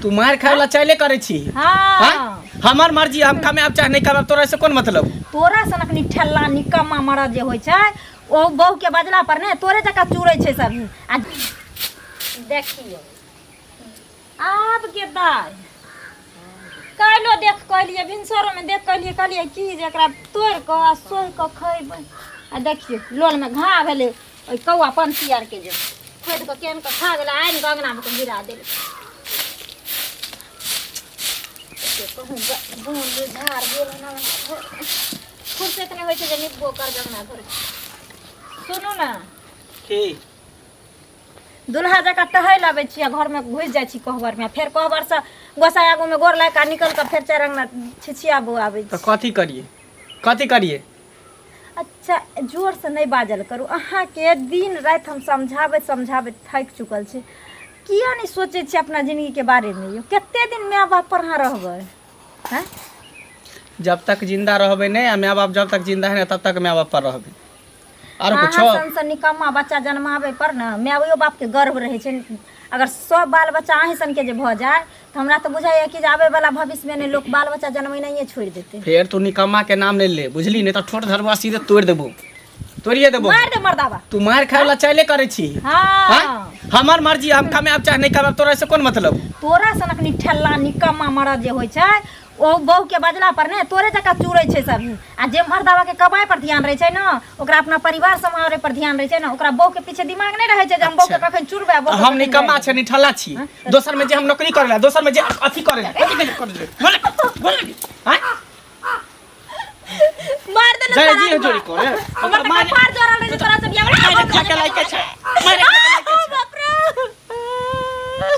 तू मार खाय वाला चाइले करै छी? हाँ। हाँ? हमर मर्जी, हम कमाएब चाहे नहि कमाएब, तोरा से कोन मतलब? तोरा सनक निठल्ला निकम्मा मरद जे होइ छै ओ बहू के बजला पर ने तोरे जकाँ चूरै छै सब। आ देखियौ आब के दाइ काल्हिो देख कहलियै, भिनसरोमे देख कहलियै, कहलियै की जे एकरा तोड़ि कऽ आ सोहि कऽ खयबै। आ देखियौ लोलमे घा भेलै, ओहि कौआ पंछी आरके जे खोदि कऽ केहन कऽ खा गेलै, आनि कऽ अङ्गनामे कऽ गिरा देलकै। कहूँ बोन झाड़ गेल, फुर्सत नहि होइ छै जे निपबो करबै अङ्गना घर। सुनू ने। की? दुल्हा जकाँ टहलि अबै छी आ घरमे घुसि जाइ छी कोहबरमे, फेर कोहबरसँ गोसाइ आगूमे गोर लागि कऽ निकलि कऽ फेर चारि अङ्गना छिछियाबू आबै तऽ छी। कथी करियै, कथी करियै? अच्छा, जोरसँ नहि बाजल करू। अहाँके दिन राति हम समझाबैत समझाबैत थाकि चुकल छी। किया नहि सोचै छी अपना जिनगीके बारेमे यौ? कते दिन माय बाप पर अहाँ रहबै? हैं? जब तक जिंदा रहबै नहि आ माय बाप जब तक जिंदा है ने तब तक माय बाप पर रहबै। आरो कुछो? अहाँ सन सन निकम्मा बच्चा जन्माबै पर ने मायो बापके गर्व रहै छै। अगर सब बाल बच्चा अहीं सनके जे भऽ जाय तऽ हमरा तऽ बुझाइए कि जे आबैवला भविष्यमे ने लोक बाल बच्चा जन्मेनाइए छोड़ि देतै। फेर तू निकम्मा के नाम ले ले, बुझली? नहीं तो ठोट धरबा सीधे तोड़ देबो, तोड़िए देबो। मारि दे मर्दाबा। तू मार खाय वाला चाइले करै छी? हाँ। हाँ? हमर मर्जी, हम कमाएब चाहे नहि कमाएब, तोरा से कोन मतलब? तोरा सनक निठल्ला निकम्मा मरद जे होइ छै ओ बहू के बजला पर ने तोरे जकाँ चूरै छै सब। आ जे मर्दावा के कमाइ पर ध्यान रहै छै ने, ओकरा अपना परिवार सम्हारे पर ध्यान रहै छै ने, ओकरा बहू के पीछे दिमाग नहि रहै छै जे हम बहू के अच्छा। कखन चुरबै, बहू के हम कखन निकम्मा गाड़ि छै, निठल्ला छी? दोसर में जे हम नौकरी करै ला, दोसर में जे अथी करै ला, कथी करै करै बोल बोल। हाँ? देबै। मार दे ने जाय सारा जी आदमी। जोड़ी करे। हमर तऽ मारे कपार जरल रहै छै तोरा से बियाह। मारे खा के लायके छै, मारे खा के लायके छै। बाप रे।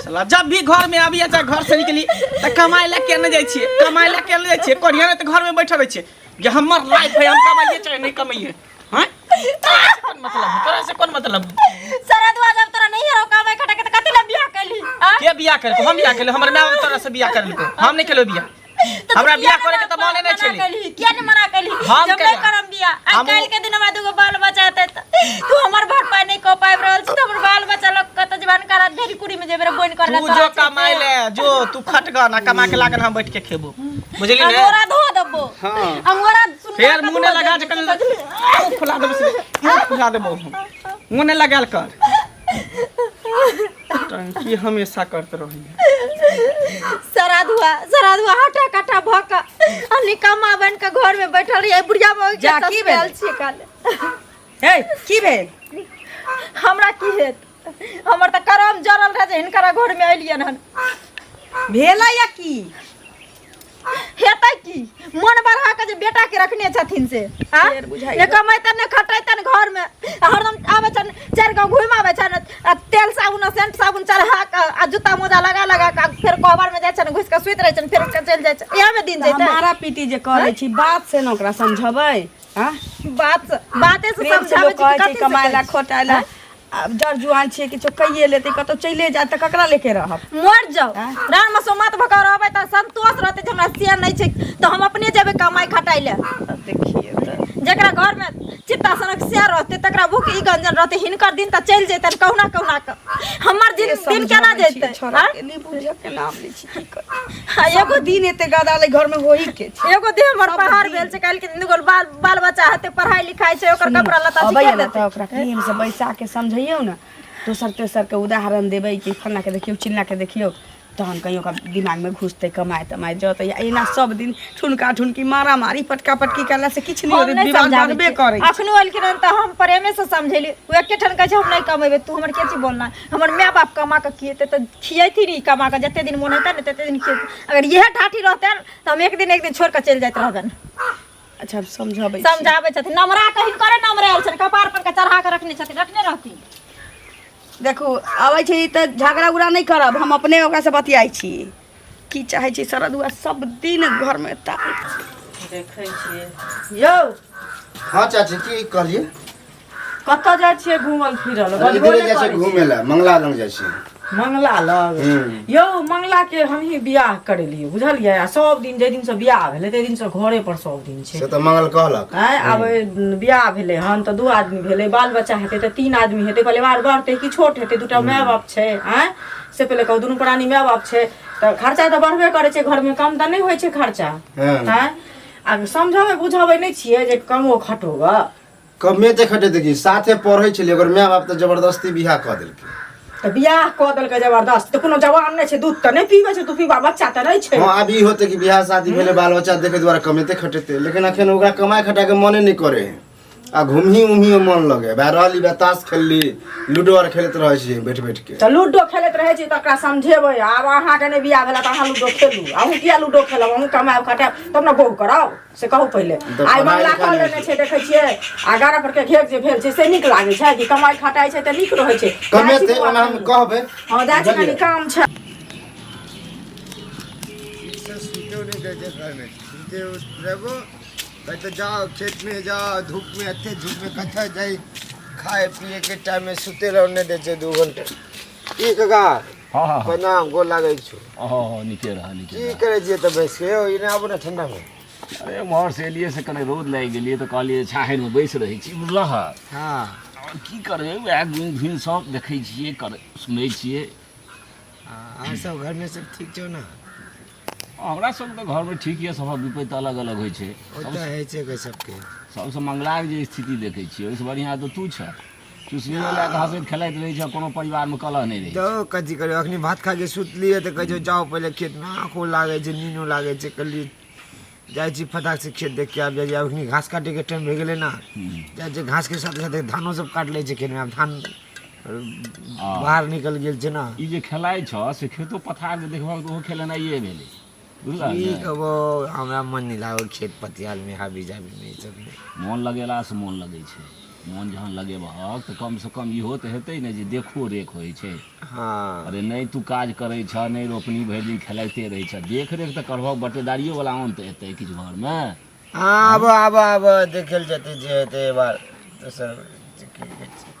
साला जब भी घर में आबी चाहे घर से निकली तऽ कमाइ ला केने जाइ छियै, कमाइ ला केने जाइ छियै? कोढ़िया तऽ घर में बैठल रहै छियै जे हमर लाइफ है, हम कमाइए चाहे नहीं कमाइए। हाँ, तोरा से कोन मतलब है? तोरा से कोन मतलब है? सरदुआ जब तोरा नहीं हरो कमाइ खटा के तऽ कथी ला बियाह कैली? आँ? के बियाह केलको? हम बियाह केलको? हमर माय बाप तोरा से बियाह करलको? हम नहीं केलौ बियाह। तऽ तू हमरा किया बियाह नहि करे के तऽ मने नहि मना छलै। कैली? किया नहि मना कैली हम जब केना? नहि करम बियाह? आइ काल्हि के दिन हमरा दूगो बाल बच्चा हेतै तऽ तू हमर भरपाई नहि कऽ पाबि रहल छी तऽ हमर बाल बच्चा लऽ कऽ कतऽ जेबे? अनकारा ढेरी कुड़ी में जेबे रे बोनि करला? तू जो कमाइ ले जो, तू खटगा ना, कमा के लागल हम बैठ के खेबो, बुझली ने? अंगोरा धो देबो। हाँ। अंगोरा सुन। फेर मुँह नहि लगा जे कनी मुँह फुला देबो से, मुँह फुला देबो हम। मुँह नहि लगायल कर, टंकी हमेशा करते रहिए। सराधुआ सराधुआ हटा कटा भऽ कऽ आ निकम्मा बनि कऽ घर में बैठल रहियै, बुढ़िया मौगी के जा, की भेल? ससुराल छियै काल। हे, की भेल? हमरा की हेत? हमर तऽ करम जरल रहै जे हिनकरा घर में एलियन हन। भेलै या की? हेतै की, मन बढ़ा के जे बेटा के रखने छथिन से आ? फेर बुझाइ ने कमैतन ने खटैतन घर में, आ हरदम आबै छन चारि गाँव घुमि आबै छन आ तेल साबुन आ सेंट साबुन चढ़ा कऽ आ जूता मोजा लगा लगा कऽ आ फेर कोहबर में जाइ छन, घुसि कऽ सुति रहै छन, फेर उठि कऽ चलि जाइ छन। इएह में दिन तऽ जेतै। मारा पीटी जे करै छी, बात से ने ओकरा समझबै? आँ? बात बाते से प्रेम से समझाबै लोक छी कि कहै छै कथी से कमाय ला कहै छी? खोटाय ला। आब जर जुआन छियै, किछो कहिए लेतै, कतौ चलिए जायत तऽ ककरा लेके रहब? मर जाओ। आँय? राम मसोमात भऽ कऽ रहबै तऽ संतोष रहतै जे हमरा से नहि छै तऽ हम अपने जेबै कमाइ खटाइ लए। देखिए तऽ जकरा घर में चित्ता सनक से रहतै तकरा भूख ई गंजन रहतै। हिनकर दिन तऽ चलि जेतनि कहुना कहुना कऽ, हमर दिन दिन केना समझाबै छियै जेतै? छोड़ा आँय? के नहि बुझऽ के नाम लै छी, की करी? आ एगो सब दिन एते गदा ले घर में होही के छै। एगो देह हमर सब पहाड़ दिन। भेल छै। काल्हि के दिन दूगो बाल बाल बच्चा हेतै, पढ़ाइ लिखाइ छै, ओकर सुनू ने, कपड़ा लत्ता छै, अबैया के ने देतै? तऽ ओकरा प्रेम से बैसा के समझैयौ ने, दोसर तेसर के उदाहरण देबै कि फल्लाँ के देखियौ, चिल्लाँ के देखियौ, तहन कहियो ओकरा दिमागमे घुसतै, कमाय तमाय जतै। आ एना सब दिन ठुनका ठुनकी, मारा मारी, पटका पटकी करला से किछु नहि हम होतै, नहि विवाद समझाबै बढ़बे छियै। करै छै। अखनो एलखिन हन तऽ हम प्रेमे से समझेली। ओ एके ठाम कहै छै हम नहि कमेबै, तू हमर के चीज बोलना? हमर माय बाप कमा कऽ खिएतै तऽ खियैथिन, ई कमा कऽ जते दिन मोन हेतै ने तते दिन खियेतै। अगर इएह ठाठी रहतै तऽ हम एक दिन एक दिन छोड़ि कऽ चलि जाइत रहबनि। अच्छा, हम समझाबै छी। समझाबै छथिन नमरा कऽ, हिनकरे नमरायल छनि, कपार पर के चढ़ा कऽ रखने छथिन, रखने रहथिन। देखू, अबै छै तऽ झगड़ा उगड़ा नहि करब, हम अपने ओकरासँ बतियाइ छी। की चाहै छी सरदुआ सब दिन घरमे ताल? देखै छियै यौ। हाँ चाची, की कहलिए? कतऽ जाइ छियै घूमल फिरल? अरे बजबो इधरे नहि जाइ छियै करै घूमे ला, मंगला लग जाइ छियै। मंगला लग? हम्म। यौ, मंगला के हमही बियाह करेलियै, बुझलियै? आ सब दिन जाहि दिनसँ बियाह भेलै ताहि दिनसँ घरे पर सब दिन छै। से तऽ मंगल कहलक। आँय, आब बियाह भेलै हन तऽ दू आदमी भेलै, बाल बच्चा हेतै तऽ तीन आदमी हेतै, परिवार बढ़तै कि छोट हेतै? दूटा माय बाप छै, आँय, से पहिले कहू। दुनू प्राणी माय बाप छै तऽ तऽ खर्चा तऽ बढ़बे करै छै घरमे कम तऽ नहि होइ छै खर्चा हँ। आँय आ समझबै बुझबै नहि छियै जे कमो खटो गऽ कमे तऽ खटेतै की साथे पढ़ै छलियै ओकर माय बाप तऽ जबरदस्ती बियाह कऽ देलकै तऽ बियाह कऽ देलकै जबरदस्त तऽ कोनो जवान नहि छै दूध तऽ नहि पीबै छै तू पीबा बच्चा तऽ नहि छै हँ आब ई होतै कि बियाह शादी भेलै बाल बच्चा देखै दुआरे कमेते खटेतै लेकिन अखन ओकरा कमाइ खटाके मने नहि करै है आ घुमही उमही मन लगे बा रहली बा ताश खेलली लूडो आर खेलैत रहै छियै बैठ बैठ के तऽ लूडो खेलैत रहै छी तऽ ओकरा समझेबै आब अहाँके नहि बियाह भेला तऽ अहाँ लूडो खेलू अहूँ किया लूडो खेलब अहूँ कमायब खटायब तब ने बहु करब से कहू पहिले तऽ आइ पढ़ाइ मंगला लिखाइ कऽ नहि लेने छै देखै छियै आ गारा पर के घेर जे भेल छै से नीक लागै छै कि कमाइ खटाइ छै तऽ नीक रहै छै जाइ छी कमेतै बौआ ओना हम कनी। कहबै हँ जाइ छी कनी बुझलियै? काम छै से सुतो नहि दै छै घरमे सुते रहबो कहते जाओ खेत में जाओ धूप में एते धूप में कतऽ जाइ खाए पिए के टाइम में सुते रहो नहि दै छै 2 घंटा की काका? हँ हँ। प्रणाम, गोर लागै छौ। हँ, नीके रह, नीके की रह। करै छियै तऽ बैस के यौ? एने आबू ने ठंडा में। अरे, उम्हर से एलियै से कने रौद लागि गेलियै तऽ कहलियै छाहरिमे बैस रहै छी, बुझलह? हँ। आओर की करबै, उएह गुण धुन सब देखै छियै, कर सुनै छियै। अहाँ सब घरमे सब ठीक छौ ने? हमरा सब तऽ घरमे ठीक यऽ, सभक विपत्ति अलग अलग होइ छै। ओ तऽ होइ छै गे सबके। सबसँ मंगलाके जे स्थिति देखै छियै, ओहिसँ बढ़िआँ तऽ तू छह। चुसनियो लए कऽ हँसैत खेलाइत रहै छै, कोनो परिवारमे कलह नहि रहै छै। तऽ कथी करियौ, अखनी भात खा के सुतलियै तऽ कहै छै जाउ पहिले खेतमे, आँखो लागै छै, नीनो लागै छै। कहलियै जाइ छी फटाक से खेत देख के आबि जाइ छी। आब अखनी घास काटैके टाइम भए गेलै ने, जाइ छै घासके साथे साथे धानो सब काटि लै छै खेतमे। आब धान बाहर निकलि गेल छै ने। ई जे खेलाइ छह से खेतो पथारके देखबहक तऽ ओहो खेलेनाइए भेलै, बुझलह की ने? कहबो, हमरा मन नहि लागल खेत पतियालमे, हाबी जाबीमे, ई सबमे। मोन लगेलासँ मोन लगै छै। मोन जहन लगेबहक तऽ कमसँ कम इहो तऽ हेतै ने जे देखो रेख होइ छै। हँ। अरे नहि, तू काज करै छह नहि, रोपनी भरि दिन खेलाइते रहै छह, देख रेख तऽ करबहक, बटेदारियो वला अन्त एतै किछु घरमे। हँ, आब आब आब देखल जेतै जे हेतै। एहि बार दोसर की कहै छै,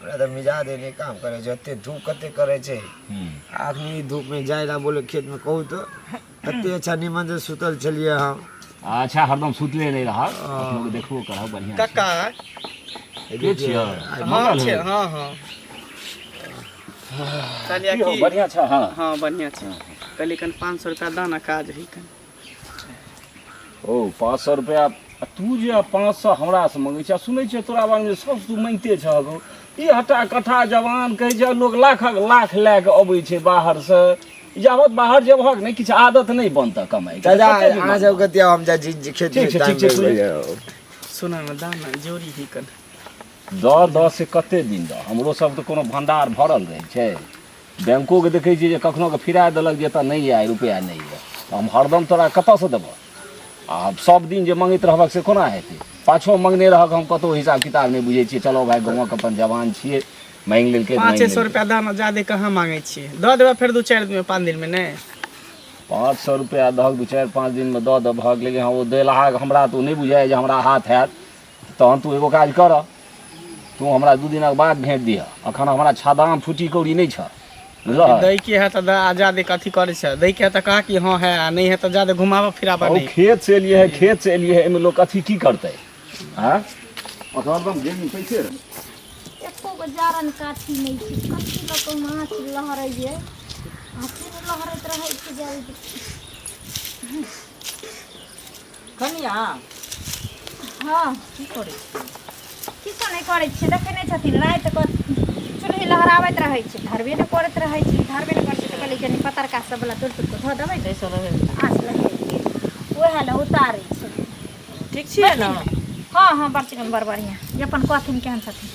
हमरा तऽ मिजाज नहि काम करै छै। ओते धूप कते करै छै। अखनी धूपमे जाइ लए बोले खेतमे, कहू तऽ कते अच्छा निमन से सुतल छलियै हम। अच्छा, हरदम सुतले नहि रहक, कखनो के देखबो करहक, बढ़िआँ छै। कक्का। के छियै? हँ। मंगल छै। हो? हँ हँ, कहलियै की हो, कि बढ़िआँ छ? हँ। हँ, बढ़िआँ छै। कहलियै कनि 500 रुपया दाना, काज है कनि। ओ 500 रुपया? आ तू जे 500 हमरासँ मङ्गै छ, सुनै छियै तोरा बारेमे सब तू माँगिते छह गो। ई हटा कठा जवान कहै छै लोक लाखक लाख लए कऽ अबै छै बाहरसँ। जाबत बाहर जेबहक नहि, किछु आदत नहि बनतह कमाइ। चाचा, अहाँ सबके दिया, हम जाइ छी खेत। ठीक छै, ठीक छै, सुनै। सुनऽ ने, दाना जोरी है कनि। दऽ दऽ से कते दिन दऽ? हमरो सब तऽ कोनो भंडार भरल रहै छै? बैंकोके देखै छियै जे कखनो के फिरा देलक जे एतऽ नहि यऽ रुपैआ, नहि यऽ, तऽ हम हरदम तोरा कतऽसँ देबह? आ सब दिन जे मङ्गैत रहबक से कोना हेतै? पाछो मङ्गने रहक, हम कतहु हिसाब किताब नहि बुझै छियै। चलो भाय, गाँवक अपन जवान छियै, माँगि लेलकै तऽ माँगि 500 लेलकै। रुपया दाना, ज्यादे कहाँ मांगै छियै, दऽ देबै फेर 2-4 दिनमे, 5 दिनमे नहि। 500 रुपैआ दहक, 2-4-5 दिनमे दऽ देबहक, लेकिन हँ, ओ देलहा हमरा तऽ ओ नहि बुझाइ जे हमरा हाथ हैत। तहन तू एगो काज कर, तू हमरा 2 दिनक बाद भेट दिहऽ। अखन हमरा छादाम फूटी कौड़ी नहि छह, बुझलह? दै के है तऽ दऽ, आ ज्यादे कथी करै छै? दै के है तऽ कहा कि हँ है, आ नहि है तऽ ज्यादे घुमाबऽ फिराबऽ ओ नहि। खेत से एलियै है, खेत से एलियै है, एहिमे लोक अथी की करतै? आँ, हरदम जेबीमे पैसे रहै। एको गो जारन काठी नहि छै, कथी लऽ कऽ माछ लहरैए? आँचे ने लहरैत रहै छै जल्दी। कनिया। हँ। की करै छी? किछो नहि करै छियै। देखै नहि छथिन, राति कऽ चूल्ही लहराबैत रहै छै, धरबे नहि करैत रहै छै, धरबे नहि करै छै, तऽ कहलियै कनि पतरका सब वला तोड़ि तोड़ि कऽ धऽ देबै ने। ताहिसँ रहै। आँच लगेलियै, उएह लए उतारै छै। ठीक छियै ने? हँ हँ, बड़ चिकन, बड़ बढ़िआँ। जे अपन कहथिन, केहन छथिन?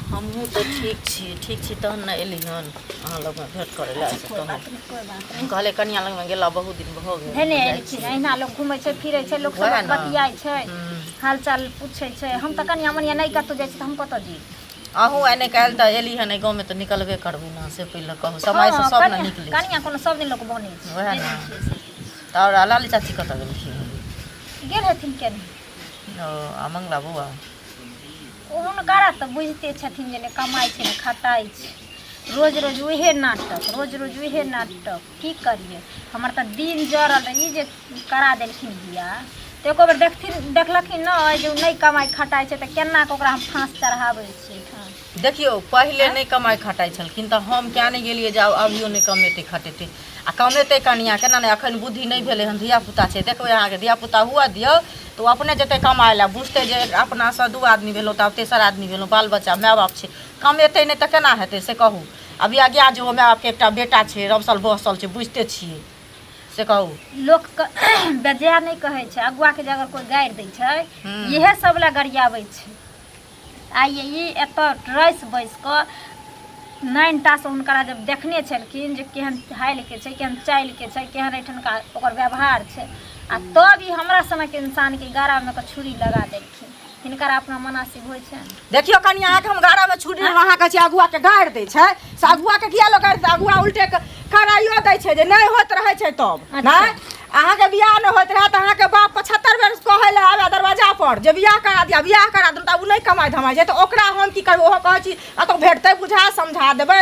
हमहूँ तऽ ठीक छी, ठीक छी। तहन ने एली हन अहाँ लगमे भेँट करै लए से कोइ कहू। बात नहि, कोइ बात नहि। कहलियै कनिया लगमे गेला बहुत दिन भऽ गेल। धेने जाइ एलखिन। छी। अहिना लोक घुमै छै, फिरै छै, लोक वएह सब ने। बतियाइ छै, हूँ। हालचाल पूछै छै। हम तऽ कनिया मनिया नहि कतहु जाइ छी, तऽ हम कतऽ जइयै? अहूँ आइ नहि काल्हि तऽ एली हन एहि गाँवमे तऽ निकलबे करबै ने, से पहिले कहू। समयसँ हँ। सब ने कनिया निकलै छै। कनिया कोनो सब दिन लोक बनै छै? वएह नहि ने। जाइ छियै से। तऽ आओर लाली चाची कतऽ गेलखिन? गेल हेथिन केने। ओ आ मंगला बौआ? हुनकरा तऽ बुझिते छथिन जे नहि कमाइ छै, नहि खटाइ छै, रोज रोज उहे नाटक, रोज रोज उहे नाटक। की करियै, हमर तऽ दिन जरल रहै। ई जे करा देलखिन बियाह तऽ एको बेर देखथिन, देखलखिन नहि जे ओ नहि कमाइ खटाइ छै, तऽ केना कऽ ओकरा हम फाँस चढ़ाबै छियै एहिठाम? देखियौ पहिले नहि कमाइ खटाइ छलखिन तऽ हम किया नहि गेलियै जे आब अभियो नहि कमेतै खटेतै आ कमेतै कनिया केना नहि एखन बुद्धि नहि भेलै हन धियापुता छै देखबै अहाँके धियापुता हुअ दियौ तऽ ओ अपने जेतै कमाइ लए बुझतै जे अपनासँ दू आदमी भेलहुँ तऽ आब तेसर आदमी भेलहुँ बाल बच्चा माय बाप छै कमेतै नहि तऽ केना हेतै से कहू अभी आज्ञा जे ओ माय बापके एकटा बेटा छै रमसल बहसल छै बुझिते छियै से कहू लोकके बेजाय नहि कहै छै अगुआके जे अगर कोइ गारि दै छै इएह सब लए गरियाबै छै आइ ई एतऽ रसि बसि कऽ नाइनटासँ हुनकरा जब देखने छलखिन जे केहन हालिके छै केहन चालिके छै केहन एहिठुनका ओकर व्यवहार छै आ तब ई हमरा सनक इंसानके गरामे कऽ छुरी लगा देलखिन हिनकर अपना मनासिब होइ छनि देखियौ कनि अहाँके हम गाड़ामे छुरी अहाँ कहै छी अगुआके गाड़ि दै छै से अगुआके किया लोक गाड़ि दै अगुआ उल्टे कराइयो दै छै जे नहि होइत रहै छै तब नहि अहाँके बियाह नहि होइत रहए तऽ अहाँके बाप 75 बेर कहै लए आबे दरवाजा पर जे बियाह करा दिअ बियाह करा दिअ तऽ ओ नहि कमाइ धमाइ छै तऽ ओकरा हम की करबै ओहो कहै छी कतहु भेटतै बुझा समझा देबै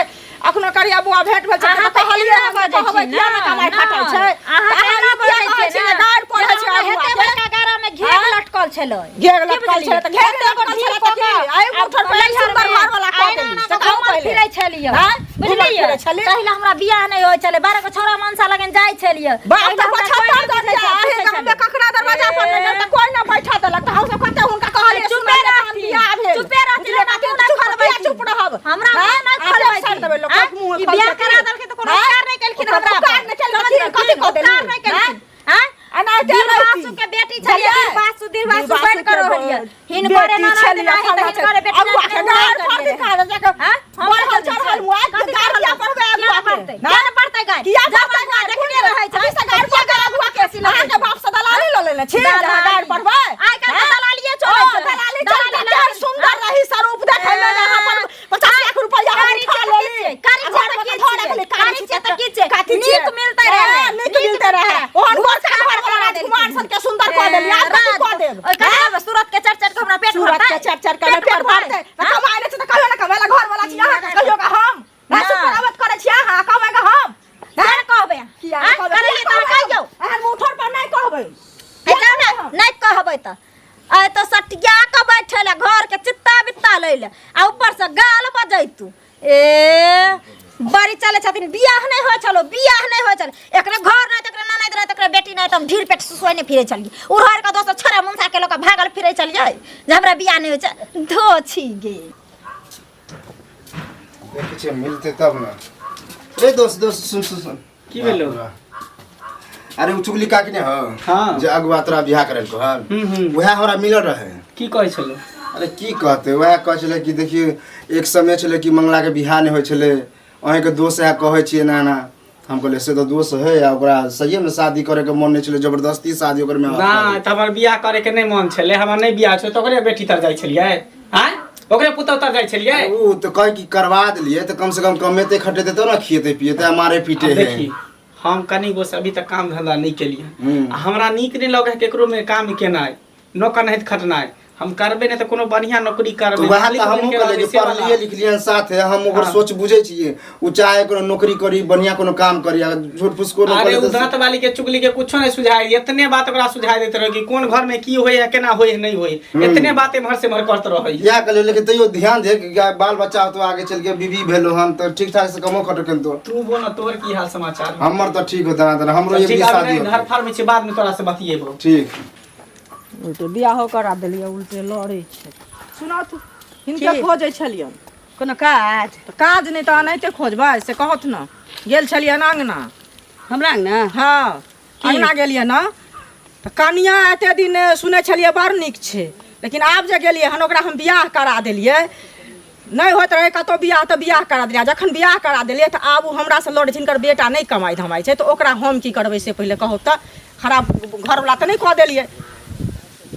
अखनो करिया बौआ भेट भेल छै अहाँ तऽ तऽ कहलियै एना हम बजै कहबै छी किया ने नहि कमाइ खटाइ छै अहाँ तऽ तऽ अहाँ एना ई किया बजै कहै छियै छी ने जे गारि पढ़ै छै जेना हमरा अगुआ हेते के बड़का गारामे घेघ आँय? लटकल छलै घेघ की लटकल बुझलियै छलै तऽ घेघ एते गो लटकल ढील छलै कऽ तऽ की कऽ आइ उठल पहिले सुन्दर घरवला कऽ एना देली एना से कऽ कहू घूमल पहिले फिरै छलियै आँय? घूमल बुझलियै फिरै छलियै? तहिला हमरा बियाह नहि होइ छलै 12 गो छौड़ा मनसा लगन जाइ छलियै बाप तहिला तऽ हमरा कोइ 75 नहि दर्जा बुझै अहीं छलै। गाममे ककरा दरवाजा पर नहि गेल तऽ कोइ नहि बैठा देलक तऽ हमसब कते हुनका कहलियै चुपे सुनलियै तहन रहथिन बियाह भेल चुपे रहथिन बुझलियै हमरा कते मुँह नहि चुप खोलबै किया चुप रहब हमरा मुँह नहि आँ? खोलबै आब देबै लोक आँय? मुँह ई खोलतै बियाह की? करा देलखिन तऽ कोनो आँय? उपकार नहि केलखिन ओकरा हमरा उपकार पर। नहि केलखिन कथी कऽ उपकार देली नहि केलखिन आँय? आँय? एनाहिते दीर्घासु रहती। के बेटी छलियै बुझलियै? दीर्घासु दीर्घासु दीर्घासु बनि कऽ के रहलियै हिनकरे बेटी ननद छलियै, नहि तऽ फल्लाँ हिनकरे बेटी अगुआ के नहि गाड़ तऽ पर दिखा दे जाके आँय? हम बढ़ल कथी चढ़ल मुआ कथी गाड़ किया पढ़बै किया अगुआ के पढ़तै किया ने पढ़तै गाय किया जब पढ़तै अगुआ देखने रहै छै अभी से गाड़ पढ़बै अगुआ के अहाँके बाप से दलाली लऽ लेने छी जे अहाँ गाड़ पढ़बै आइ काल्हि तऽ दलालिये चलै ओ, छै दलाली चलै छै केहन सुन्दर रही स्वरूप देखै मे जे अहाँ पर 50 लाख रुपया हम कारी उठा छियै तऽ लेली की छियै? कारी आ छियै घर तऽ मे की धऽ छियै? रखली कारी छियै तऽ की छियै? कथी छियै? नीक मिलतै रहै। हँ, नीक मिलतै रहै ओहन गोरका घर वाला राजकुमार सन के सुन्दर कऽ देली आब कथी कऽ देब ओइ ककरा सूरत के चढ़ चढ़ के हमरा पेट सूरत के भरतै? चढ़ चढ़ के पेट भरतै तऽ कमाइ नहि छै तऽ कहियो ने कमाइ ला घर वाला छी अहाँ के कहियो के हम रासु नहि। पर करै छी अहाँ कमाइ के हम किया ने कहबै किया आँय? कहबै करैए तऽ अहाँ कहियौ एहन मुँह ठोर पर नहि कहबै हे जाउ ने नहि कहबै तऽ आइ तऽ सटिया कऽ बैठल है घर के चित्ता बित्ता लै ले आ ऊपर से गाल बजैतू ए बड़ी चलै छथिन बियाह नहि होइ छलो बियाह नहि होइ छल एकरे घर नहि तऽ एकरे ननैद नहि तऽ एकरे बेटी नहि तऽ हम ढीर पेट सुसुआइ नहि फिरै छलियै उड़हर के दोसर छोड़ा मुनसा के लऽ कऽ भागल फिरै छलियै जे हमरा बियाह नहि होइ छै धो छी गे देखै छियै मिलतै तब ने रे दोस्त दोस्त सुन सुन सुन की भेलौ? अरे उ चुगली काकी ने हो हाँ। जे अगुआ तोरा बियाह करल को हन हम्म, हम्म। वएह हमरा मिलल रहे की कहै छलौ अरे की कहते वएह कहै छलै कि देखियौ एक समय छलै कि मंगला के बियाह नहि होइ छलै अहीँके दोस्त है कहै छियै एना एना हम कहलियै से तऽ दोस्त है आ ओकरा सहिए मे शादी करे के मन नहि छलै जबरदस्ती शादी ओकर में ना तऽ हमर बियाह करे के नहि मन छलै हमर नहि बियाह छै तऽ ओकरे बेटी तर जाइ छलियै आँय ओकरे पुतहु तर जाइ छलियै ओ तऽ कहे कि करवा देलियै तऽ कम से कम कमेते खटेते तब ने खिएते पिएते आ मारे पीटे आब है देखी हम कनि गो से अभी तक काम धंधा नहि केलियै हम्म। आ हमरा नीक नहि लगै है केकरो मे काम केनाइ नौकर नाहित खटनाइ हम करबै नहि तऽ कोनो बढ़िआँ नौकरी तो करबै वएह मालिक तऽ हमहूँ बनिके कहलियै रहबै कि से वाला। पढ़लियै लिखलियै हन साथे हम ओकर हाँ। सोच बुझै छियै ओ चाहे कोनो नौकरी करी बढ़िआँ कोनो काम करी अगर झूठ फूस कोनो अरे करे उ तऽ दांत वाली के चुगली के कुछो नहीं सुझाए इतने बात ओकरा सुझाए देते रहे कि कोन घर में की होय है केना होय है नहीं होय है इतने बात एम्हर से एम्हर करत रहे इएह कहलियै लेकिन तैयो ध्यान दे कि बाल बच्चा होतो आगे चलि के बीबी भेलो हन तऽ ठीक ठाक से कमो खटो केनतो तू बोल ना तोहर की हाल समाचार हमर तऽ ठीक होता ना हमरो चल एक ठीक भी आब शादी नहीं होतै। घर फार में छी बाद में तोरा से बतियेबो ठीक उल्टे बियाहो करा देलियै उल्टे लड़ै छै सुनत हिनके खोजै छलियनि कोनो काज तऽ काज नहि तऽ एनाहिते खोजबै से कहत ने गेल छलियनि अङ्गना हमरा ने हँ अङ्गना गेलियै ने तऽ कनिया एते दिन सुनै छलियै बड़ नीक छै लेकिन आब जे गेलियै हन ओकरा हम बियाह करा देलियै नहि होइत रहै कतहु बियाह तऽ बियाह करा देलियै जखन बियाह करा देलियै तऽ आब ओ हमरासँ लड़ै छै हिनकर बेटा नहि कमाइ धमाइ छै तऽ ओकरा हम की करबै से पहिले कहू तऽ खराब घरवला तऽ नहि कऽ देलियै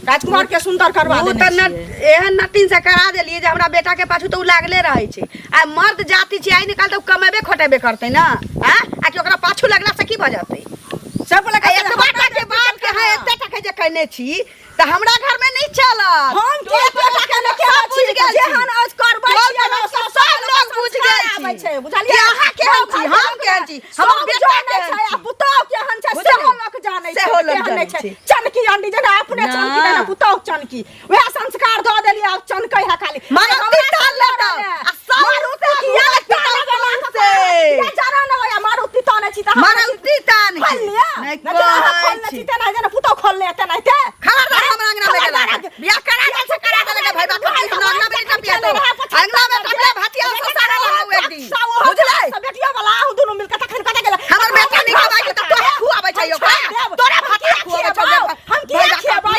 राजकुमारके सुन्दर करवा ओ देने तऽ न छियै। एहन नटिन से करा देलियै जे हमरा बेटा के पाछू तऽ उ लागले रहै छै आ मर्द जाति छै आइ निकाल तऽ उ कमेबे खटेबे करतै ने आ आ कि ओकरा पाछू लगला से की भऽ जेतै सब बोले आ एतबा टा के बात के अहाँ एते टा के जे कहने छी तऽ हमरा घर में नहीं चलत हम के एतबा के ने सब बुझि छी गेल छी। जेहन आज करबै टोल छियै पड़ोस ने, के सब लोग बुझि गेल आबै छी छै बुझलियै कि अहाँ केहन छी हम केहन छी हमर सब बेटा जानै केहन छै आ छी पुतोह केहन छै बुझलियै? सेहो लोक जानै छै सेहो लोक केहन नहि जानै छै छै। चनकी अंडी जेना अपने ना। चनकी तेना पुतोह चनकी वएह संस्कार दऽ देलियै आब चनकै है खाली मारुति तान लेतौ आ सब मारुति किया किया तान से किया जाना न होया मारुति तानै छी तऽ हम मारुति तान के। खोल लिअ नहि नहि जेना अहाँ कहै खोलने छी। छी तेना जेना पुतोह खोलने तेनाहिते खबरदार हमरा अंगना में गेला बियाह करा दे से करा दे लगे भाई बाप हमरा अंगना में टपिया दो अंगना में टपिया भातिया से सारा लगाऊ एक दिन बुझलै बेटिया वाला अहूँ दुनू मिलके तखन कतऽ गेलै हमर बेटा नहीं खवाई के त तोहे खुआबै छै ओकरा तोरा भातिया खुआबै छौ हम किया खियाबै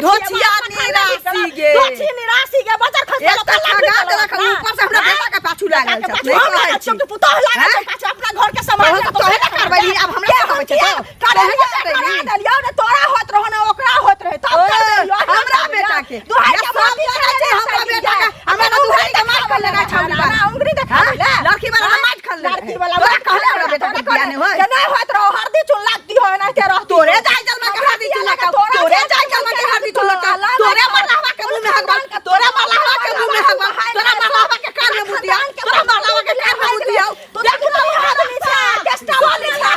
धोछिया निरासी गे धोछी निरासी गे बजर खस एक तऽ ठगा देलक ऊपर से हमरा बेटा के पाछू लागल छै पाछू हम लागल छियौ, तू पुतोह लागल छौ पाछू अपना घर के सामान तोहे तोहे ने करबै आब हमरा करबै छै तो करे तोहे ने करबै देलियौ ने तोरा होत रहो ने ओकरा होत रहे तब कर देलियौ हमरा बेटा के दुहाई या के सब माफी जानै छै हमरा बेटा के हमरा दुहाई के मार कर लेना छौड़ी बा उंगली देखा ले लड़की वाला मार खा ले लड़की वाला तोरा कहले हमरा बेटा के बियाह नहीं होय के नहीं होत रहो हरदी चुन लागती हो एनाहिते रहती तोरे जाय जलमा के हरदी चुन लगता तोरे जाय जलमा के हरदी चुन लगता तोरे मरलावा के मुंह में हगबा तोरे मरलावा के मुंह में हगबा तोरा मरलावा के कान में मुतिया तोरा मरलावा के कान में मुतिया तू देख तो आदमी छै केस्टा वाली छै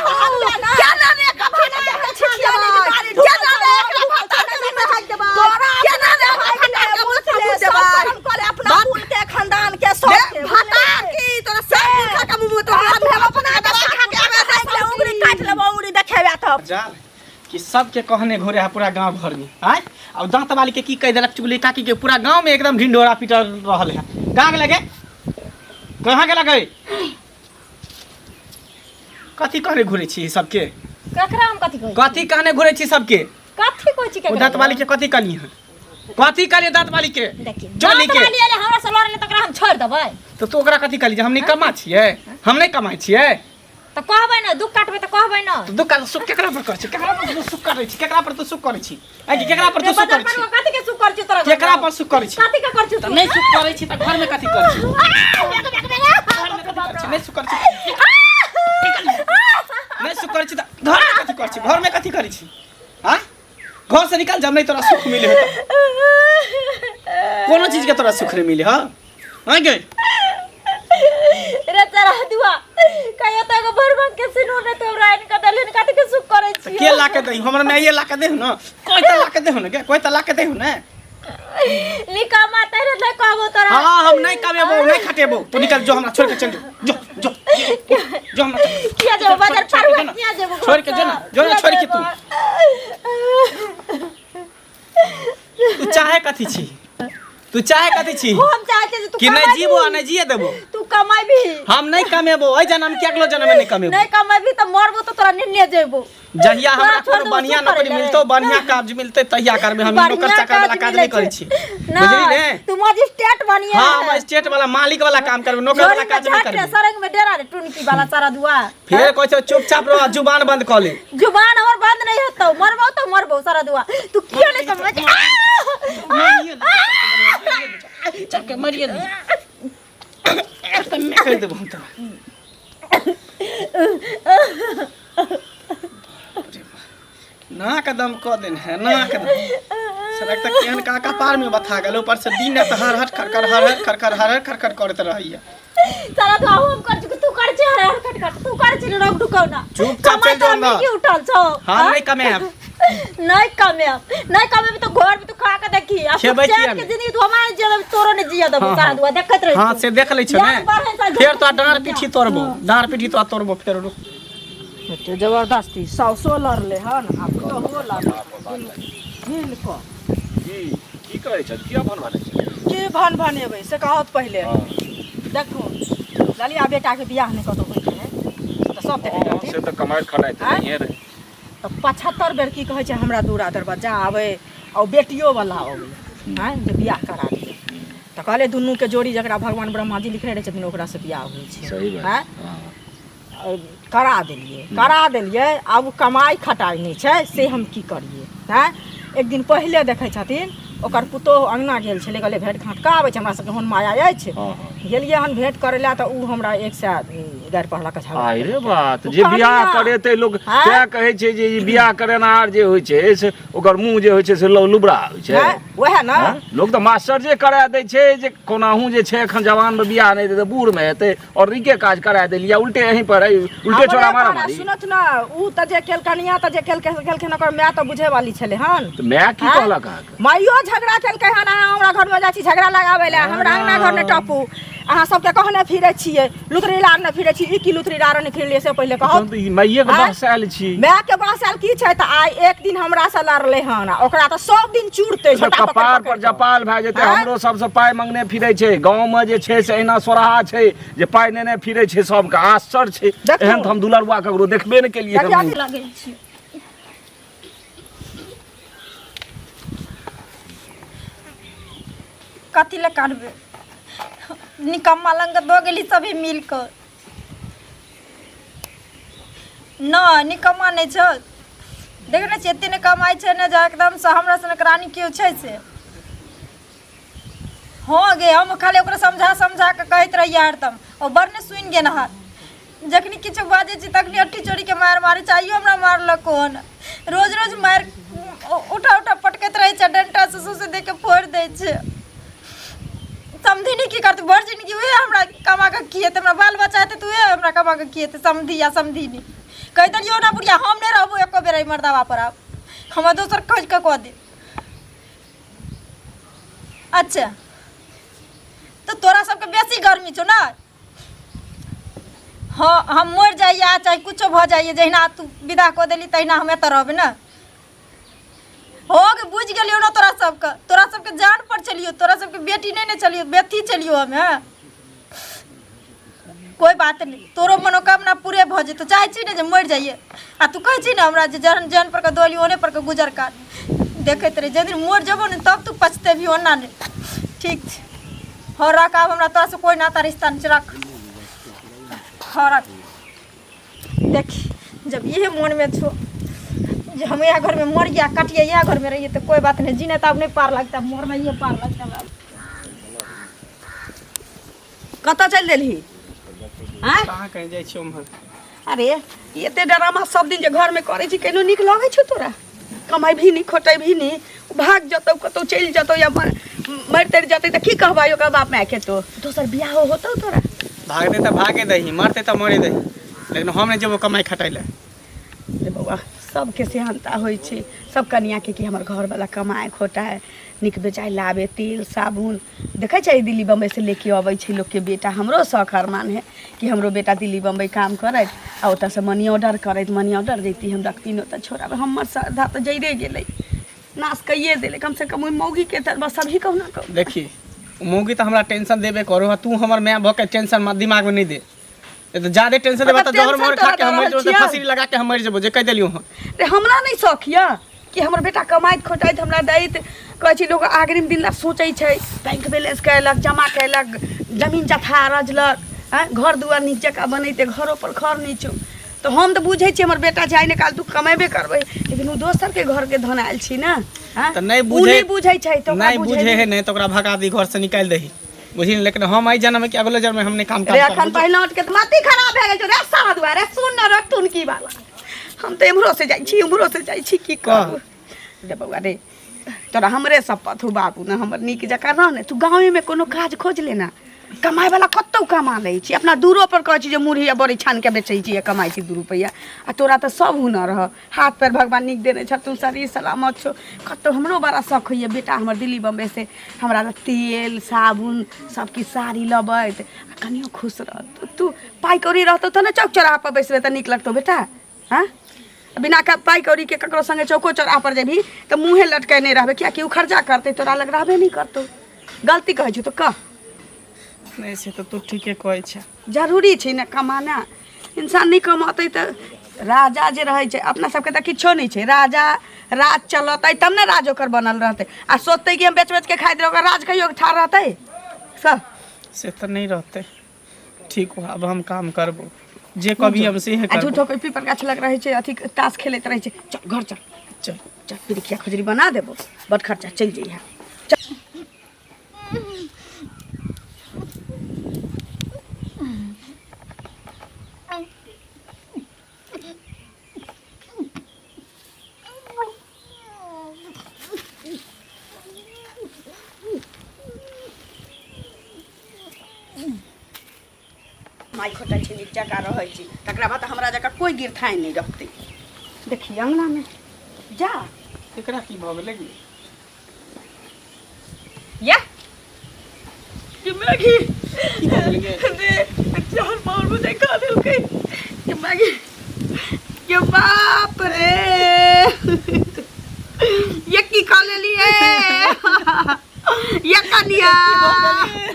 क्या नाने का भाना के छिया क्या नाने एकरा भाता के मुंह में हग देबा क्या नाने हमरा भंडार के मुंह में देबा हम करे अपना कुल के खानदान के सब के भाता की तोरा सब मूर्खा के मुंह में तोरा हाथ में अपना दवा खा के आवे है उंगली काट लेबो उंगली देखेबे तब जाल कि सबके कहने घोरे है पूरा गांव भर में आय और दांत वाली के की कह देलक चुगली काकी के पूरा गांव में एकदम ढिंढोरा पीटल रहल है कहाँ गेल गे कहाँ गेल गे कथी कहने घुरे छी सबके ककरा हम कथी कहै कथी कहने घुरे छी सबके कथी कहै छी ओ ककरा दांत वाली के कथी कहली है कथी कहली दांत वाली के देखी चोली दाँत के वाली एलै हमरा से लड़ै तकरा हम छोड़ि देबै तो तू ओकरा कथी कहली जे हम नहीं कमा छियै हम नहीं कमाइ छियै तऽ कहबै ने दुख काटबै तऽ कहबै ने तो दुख सुख केकरा पर करै छी केकरा पर तू सुख करै छी केकरा पर तू सुख करै छी आइ कि केकरा पर तू सुख करै छी कथी के सुख करै छी तोरा केकरा पर सुख करै छी कथी के करै छी तऽ नहि सुख करै छी तऽ घरमे कथी करै छी घरमे कथी करै छी नहि सुख करै छी नहि सुख करै छी तऽ घरमे कथी करै छी घरमे कथी करै छी हाँ घर से निकल जब नहीं तोरा सुख मिले है कोनो चीज के तोरा सुख नहीं मिले हाँ हाँ गे रे तोरा दुआ कहियो तऽ एगो भरभंग के सिनूर नहि तोरा आनि कऽ देलहिन कथी के सुख करै तऽ छी के ला के दही हमर माइए ला के देहु न कोई तऽ ला के देहु न गे कोई तऽ ला के देहु न निकम्मा तैरे नहि कहबो तोरा हाँ हम नहीं कमेबो नहीं खटेबो तू निकल जो हमरा छोड़ के चल जो जो जो जो हमरा किया जेबो बाजार छोड़ के पार जो ना। किया जेबो छोड़ के जो ना, जो ना, छोड़ के तू। तू चाहे कथी छी तू चाहे कथी छी हम चाहे छी जे तू कि नहीं कमाबी। जीबो आ नहीं जिए देबो तू कमाबी हम नहीं कमेबो एहि जन्म के अगलो जन्म में नहीं कमेबो नहीं कमाबी तऽ मरबो तऽ तोरा निन्ने जेबो जहिया हमरा तोरा छोड़ कोनो देबो, बढ़िया चुप करै नौकरी ले। मिलतो बढ़िया काज मिलते तहिया करबे हम नौकर बढ़िया चाकर वाला काज काज नहीं मिलै करै छै। छी बुझली ने तू मजिस्ट्रेट बनिए हाँ हम स्टेट वाला मालिक वाला काम करबे नौकर वाला काज नहीं करबे सरंग में डेरा रे टुनकी वाला सारा दुआ फेर कहै छौ चुपचाप रह जुबान बंद कऽ ले जुबान हमर बंद नहीं होतो मरबो तो मरबो सारा दुआ तू क्यों नहीं समझ चल के मरिए दे एकदम कहि देबो हम तोरा नाक दम कऽ देने है नाक दम सड़क तक केहन का कपार में बथा गेल ऊपर से दिन रात हर हर खरखर हर हर खरखर हर हर खरखर करैत रहैया सारा दुआ हम कर छी तू कर छी हर हर खट खट तू कर छी रोक ढुकौ ना चुपचाप चलि जाउ ना। की उठल छौ हम नहीं कमायब नहीं कमायब नहीं कमायब तो घर में तू खा के देखी आ खेबै चैन किया के नहि? जिंदगी तू हमारे जिया तोरो नहीं जिया देबो हाँ, सारा हाँ। दुआ देखत रही हाँ से देख लै छौ ने जान बढ़े सा फेर तोरा डाँड़ पीठी तोड़बो डाँड़ पीठी तोरा तोड़बो फेर रुक एते जबरदस्ती साउसो लड़ले हन आ पुतोहुओ लड़ले मिल कऽ की की करै छथि किया भन भनै छै की भन भनेबै से कहत पहिले देखू ललिया बेटाके बियाह नहि कतहु होइत रहै तऽ सब देखैत हँ, रहथिन से तऽ कमाइ खटाइ तऽ आँय? नहिए रहै तऽ 75 बेर की कहै छै हमरा दूरा दरवाजा आबै आ बेटियो वाला अबै आँय जे बियाह करा दिअ तऽ कहलै दुनूके जोड़ी जकरा भगवान ब्रह्माजी लिखने रहै छथिन ओकरासँ बियाह होइ छै सही बात आँय हँ। करा देलियै करा देलियै आब ओ कमाइ खटाइ नहि छै से हम की करियै आँय एक दिन पहिले देखै छथिन ओकर पुतोहु अङ्गना गेल छलै कहलै भेँट घाँट कऽ आबै छै हमरा सबके ओहन माया अछि हँ, हँ। गेलियै हन भेँट करै लए तऽ ओ हमरा 100 गारि पढ़लक झगड़ा आइ रे केलकै। बात ओ जे बियाह कनिया। करेतै लोक आँय? तैं कहै छै जे ई बियाह करेनहार जे होइ छै से ओकर मुँह जे होइ छै से लुबरा होइ छै आँय? वएह ने आँय? लोक तऽ मास्टर जे करा दै छै जे कोनाहु जे छै एखन जवानमे बियाह नहि हेतै तऽ बूढ़मे हेतै आओर नीके काज करा देलियै उल्टे यहीं पर है उल्टे छोड़ा हमरे मारा पर मारी सुनत ने उ तऽ जे केल कनिया तऽ जे केलकै से केलखिन ओकर माय तऽ बुझै वाली छलै हन तऽ माय की आँय? कहलक अहाँके माइयो झगड़ा केलकै हन अहाँ हमरा घरमे जाइ छी झगड़ा लगाबै लए हमरा अंगना घर नहि टपू अहाँ सबके कहने फिरै छियै लुतरी लारने फिरै छी ई की लुतरी लारने फिरलियै से पहिले कहू तहन तऽ ई माइएके आँय? बहसायल छी मायके बहसायल की छै तऽ आइ एक दिन हमरा से लड़लै हन आ ओकरा तऽ सब दिन चूरतै झोटा पकड़ि कपार पकड़ि पर कऽ। जपाल भए जेतै आँय? हमरो सबसँ पाइ मंगने फिरै छै गाँवमे जे छै से एहिना सोराहा छै जे पाइ नेने फिरै छै सबके आश्चर्य छै देखू। एहन तऽ हम दुलरुआ ककरो देखबे नहि केलियै देखियौ, हम। लगै छी कथी लए कानबै निकम्मा लंग दऽ गेली सभी मिल कऽ नहि निकम्मा नहि छौ देख ने छियै एते नहि कमाइ छै ने जे एकदमसँ हमरा सनक रानी केओ छै से हँ गे हम खाली ओकरा समझा समझा कऽ कहैत रहियै हरदम ओ बड़ ने सुनि गेल हँ जखनी किछो बाजै छी तखनी अट्ठी चोरीके मारि मारै छै आइयो हमरा मारलक हन रोज रोज मारि उठा उठा पटकैत रहै छै डंटा से सौंसे देहके फोड़ि दै छै समधिनी की करतै भरि जिनगी उएह हमरा कमा कऽ खिएतै हमरा बाल बच्चा हेतै तऽ उएह हमरा कमा कऽ खिएतै समधि आ समधिनी कहि देलियौ ने बुढ़िया हम नहि रहबो एको बेर एहि मर्दाबा पर आब हमरा दोसर खोजि कऽ कऽ दे अच्छा तऽ तोरा सबके बेसी गर्मी छौ ने हँ हम मरि जाइए चाहे कुछो भऽ जाइए जहिना तू विदा कऽ देली तहिना हम एतऽ रहबै ने हो गे बुझि गेलियौ ने तोरा सबके तोरा सबके जान पर चलियो तोरा सबके बेटी नहि ने चलियो बेटी चलियो हम हँ कोई बात नहीं तोरो मनोकामना पूरे भऽ जेतौ चाहै छी ने जे मरि जाइए आ तू कहै छी ने हमरा जे जहन जहन पर के दोली ओने पर के गुजर कर देखैत रही जाहि दिन मरि जेबो ने तब तू पछतेबही ओना नहि ठीक छै हँ रख आब हमरा तोरासँ कोई नाता रिश्ता नहि छै रख हँ रख देखी जब इहे मोनमे छौ जे हम इएह घरमे मरिया कटिया इएह घरमे रहिए तऽ कोई बात नहीं जीने तऽ आब नहि पार लगता मरनाइए पार लगता हमरा कतऽ चलि देलही आँय कहाँ कहीं जाइ छियै उम्हर अरे ई एते ड्रामा सब दिन जे घरमे करै छी केनो नीक लगै छौ तोरा कमेबही नहि खोटेबही नहि भाग जतौ कतौ चलि जतौ या मरि तरि जतै तऽ की कहबै ओकर बाप मायके तो दोसर बियाह होतौ तोरा भागतै तऽ भागे दही मरतै तऽ मरे दही लेकिन हम नहि जेबो कमाइ खटाइ लए रे बौआ सबके सेहनता होइ छै सब कनियाके कि हमर घरवला कमाए खोटाए नीक बेजाय लाबे तेल साबुन देखै छै दिल्ली बम्बईसँ लेके अबै छै लोकके बेटा हमरो शौक अरमान है कि हमरो बेटा दिल्ली बम्बई काम करैत आ ओतऽसँ मनी ऑर्डर करैत मनी ऑर्डर जैती हम रखती ओतऽ छोड़ाबै हमर श्रद्धा तऽ जरिए गेलै नाश कैए देलै कमसँ कम ओहि मौगीके तऽ बस अभी कहुना कहू देखी मौगी तऽ हमरा टेंशन देबे करू आ तू हमर माय भऽ के टेंशन दिमागमे नहि दे तऽ जादे टेंशन देबा तऽ जहर मोहर खा के हम मरि जेबो तऽ फांसी लगा के हम मरि जेबो जे कहि देलियौ हँ रे हमरा नहि शौक यऽ कि हमर बेटा कमाइत खोटाइत हमरा दैत कहै छै लोक अग्रिम दिन ला सोचै छै बैंक बैलेंस कयलक जमा कयलक जमीन जथा रजलक आँय घर दुआर नीक जकाँ बनेतै घरो पर खर नहि छौ तऽ हम तऽ बुझै छियै हमर बेटा छै आइ ने काल्हि तू कमेबे करबै लेकिन ओ दोसरके घरके धन आयल छी ने आँय? तऽ नहि ओ बुझै नहि बुझै छै तऽ ओकरा नहि बुझे है नहि तऽ ओकरा भगा दी घर से निकालि दही बुझली लेकिन हम एहि जन्म कि अगलो जन्म में हम नहि काम रे काज अखन करब पहिला उठ के तऽ माथी खराब भए गेल छौ रे सारा दुआरे सुन न रे टुनकी वाला हम तऽ एम्हरो से जाइ छी उम्हरो से जाइ छी की करू रे बौआ रे तोरा हमरे शपथ हो बाबू ने हमर नीक जकाँ रह ने तू गाँवेमे कोनो काज खोज लेना कमाइ वाला कतौ कमा लै छी अपना दूरो पर कहै छी जे मुरही आ बड़ी छानि के बेचै छी आ कमाइ छी 2 रुपैआ आ तोरा तऽ सब हुनर रह हाथ पैर भगवान नीक देने छथुन शरीर सलामत छौ कतौ हमरो बड़ा शौक होइए बेटा हमर दिल्ली बम्बे से हमरा लए तेल साबुन सबकिछु साड़ी लबैत आ कनियो खुश रहत तू पाइ कौड़ी रहतौ तब ने चौक चौराहा पर बैसबै तऽ नीक लगतौ बेटा हँ बिना पाइ कौड़ीके ककरो सङ्गे चौको चौराहा पर जेबही तऽ मुँहे लटकेने रहबै किएकि ओ खर्चा करतै तोरा लग रहबे नहि करतौ गलती कहै छौ तऽ कह नहि से तऽ तू ठीके कहै छै जरूरी छै ने कमाना इंसान नहि कमौतै तऽ राजा जे रहै छै अपना सबके तऽ किछो नहि छै राजा राज चलतै तब ने राज ओकर बनल रहतै आ सोचतै कि हम बेच बेचके खाइत रहबै ओकर राज कहियो ठाढ़ रहतै सब से तऽ नहि रहतै ठीक हो अब हम काम करबो जे कभी हम से आ करबो झूठो के पीपर गाछ लग रहै छै अथी ताश खेलैत रहै छै चल घर चल चल चल पिरिकिया खजूरी बना देबो बड खर्चा चलि जइहे कमाइ खटाइ छी, नीक जकाँ रहै छी, तकरा बाद हमरा जकाँ कोइ गिरथाइ नहि रहतै। देखी अङ्गनामे जा। एकरा की भऽ गेलै? या कि मैगी की भऽ गेलै गे? दे चार पाउर बुझाइ खा देलकै के मैगी के। बाप रे, ये की खा लेलिए ये कनिया?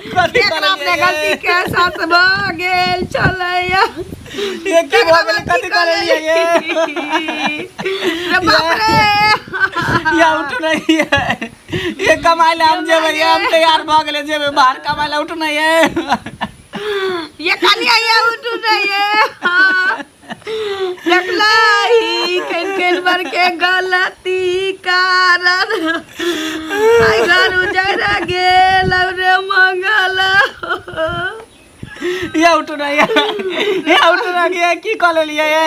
कथी एकरा अपने कहलियै? गलती के एहसास भऽ गेल छलैया। ये की भऽ गेलै? कथी कहलियै ये? रे बाप रे। या उठू नहीं है ये, कमाइ लए हम जेबै ये, हम तैयार भऽ गेलै, जेबै बाहर कमाइ लए। उठू नहीं ये। ये कनिया, ये उठू नहीं ये। देखलही केन केन बर के गलती कारण आई घर उजड़ गेल रे मंगल। या उठू नहीं ये, या उठू नहीं ये, की कऽ लेलियै ये?